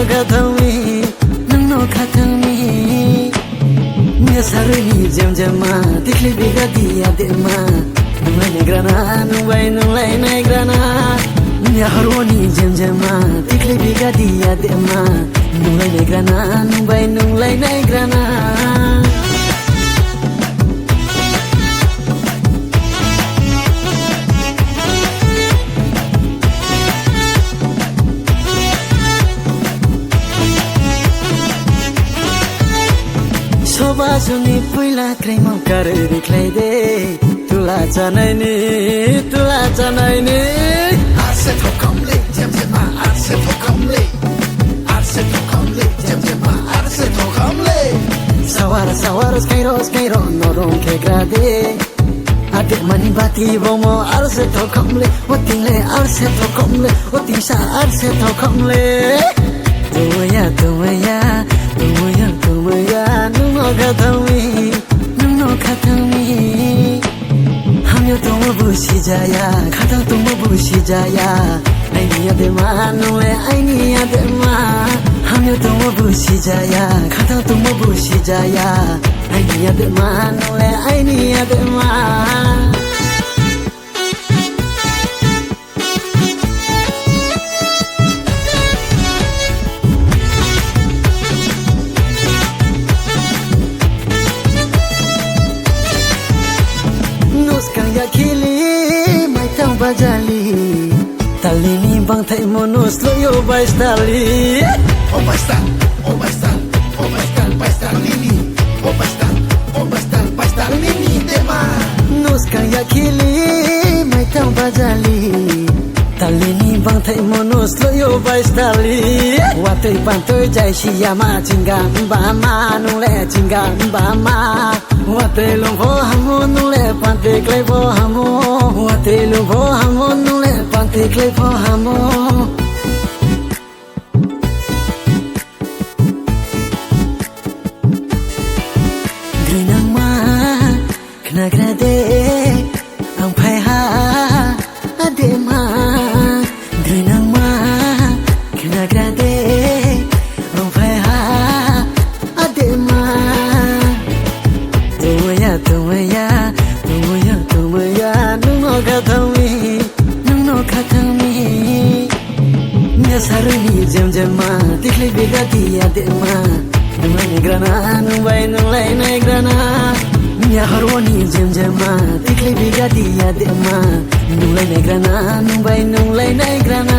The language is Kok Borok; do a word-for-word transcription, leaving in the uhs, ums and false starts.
Khathangmi, nwngno khathangmi. Nya saruni jem jem ma, tikli biga dia de ma. Nunglai negrana, nungbai nunglai negrana. Nya haroni jem jem ma, tikli biga dia de ma. Nunglai negrana, nungbai nunglai negrana. Soba juni puila kremo karwi rikhlai de. Tula chanaini, tula chanaini. Arse thokomle, jem jem ma, arse thokomle. Arse thokomle, jem jem ma, arse thokomle. Sawar, sawar, skairo, skairo, norong khegra de. Ademani bati bomo arse thokomle, otingle arse thokomle, otingsa arse thokomle. Tumaya, tumaya, tumaya, tumaya, nungno khathangmi, nungno khathangmi. Hamyo tongo busi jaya, khathang tongo busi jaya. Aini adema, nungle aini adema. Hamyo tongo busi jaya, khathang tongo busi jaya. Aini adema, nungle aini adema. Nuskang ya khili, maitang bajali. Talini bangthai mono sloyo baistali. O baistal, o baistal, o baistal, baistal nini. O baistal, o baistal, baistal nini dema. Nuskang ya khili, maitang bajali. Talini bangthai mono sloyo baistali. Watwi pantwi jai siyama chinga bama, nungle chinga bama. Watwi lungpho hamu, nungle panti khlaibo hamu. Watwi lungpho hamu, nungle panti khlaibo hamu. Grinangma khnagra de, ang phai ha adema. Grinangma khnagra de, ang phai ha adema. Tumaya, tumaya, tumaya, tumaya, nungno khathangmi, nungno khathangmi. Nya saruni jem jem ma, tikli biga dia de ma. Nunglai negrana, nungbai nunglai negrana. Nya haroni jem jem ma, tikli biga dia de ma. Nunglai negrana, nungbai nunglai negrana.